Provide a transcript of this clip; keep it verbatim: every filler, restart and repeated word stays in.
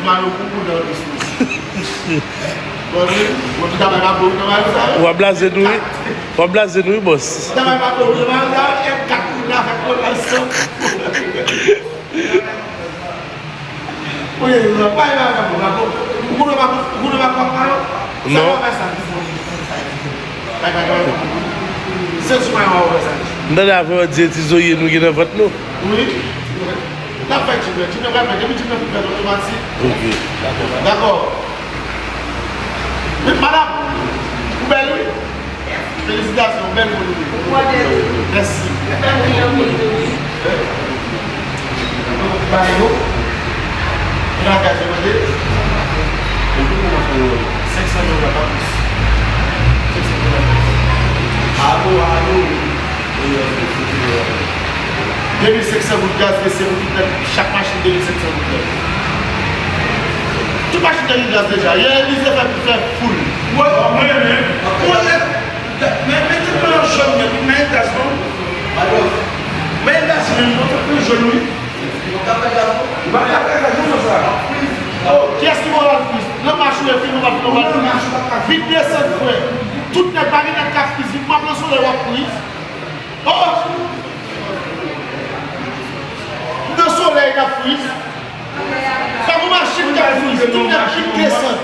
Mayo pou moun nan resous. Bon, wi, bon, tout travay pa bon nan mayo sa, wi. W ap blaze nou, wi. W ap blaze nou, wi, bòs. Tout travay pa bon nan mayo sa, wi. M kat moun la fè kòl la san. Wi, wi, pa, pa, pa, pa, pa, bon. Ou konnen pa, ou konnen pa, pa, pa, non? Sa non. Sa pa fè sa, ki fò. Pa, pa, pa, pa. Se sou mwen, w ap wè sa. M tande avè w di e ti zoye nou gen nan vant nou. Wi. N ap fè djim nan, djim nan pral fèt, depi djim nan fin fèt otomatik. Ok. Dakò. Dakò. Men madanm, ou bèl wi. Felisitasyon, ou bèl moun wi. Mèsi. Ba yo. Nan kay se mande. Senk san dola pa plis. Senk san dola pa plis. Alo, alo. De mil senk san goud gaz, mesye, pou tout nèt, chak machin de mil senk san goud gaz. Tout machin de mil gaz deja. Yè, Elize fè, fè foul. Mwen, mwen, mwen, mwen, mwen, mwen, mwen, tout mwen jòn, mwen, mwen, gaz, non? Mwen, gaz, mwen, mwen, tout mwen jòn, wi. Ou pa ka fè gaz, non? Ou pa ka fè gaz, non, sa. Oh, kiyès ki mande al friz? Nan mach ou ye, fin, nou pa fin, nou pa fin. Vin desann, frè. Tout nèt, pa gen nèt k ap friz. Vin, m ap nan solèy, w ap friz. Oh! M nan solèy, n ap friz. Pa gon machin k ap friz. Tout nèt fin desann.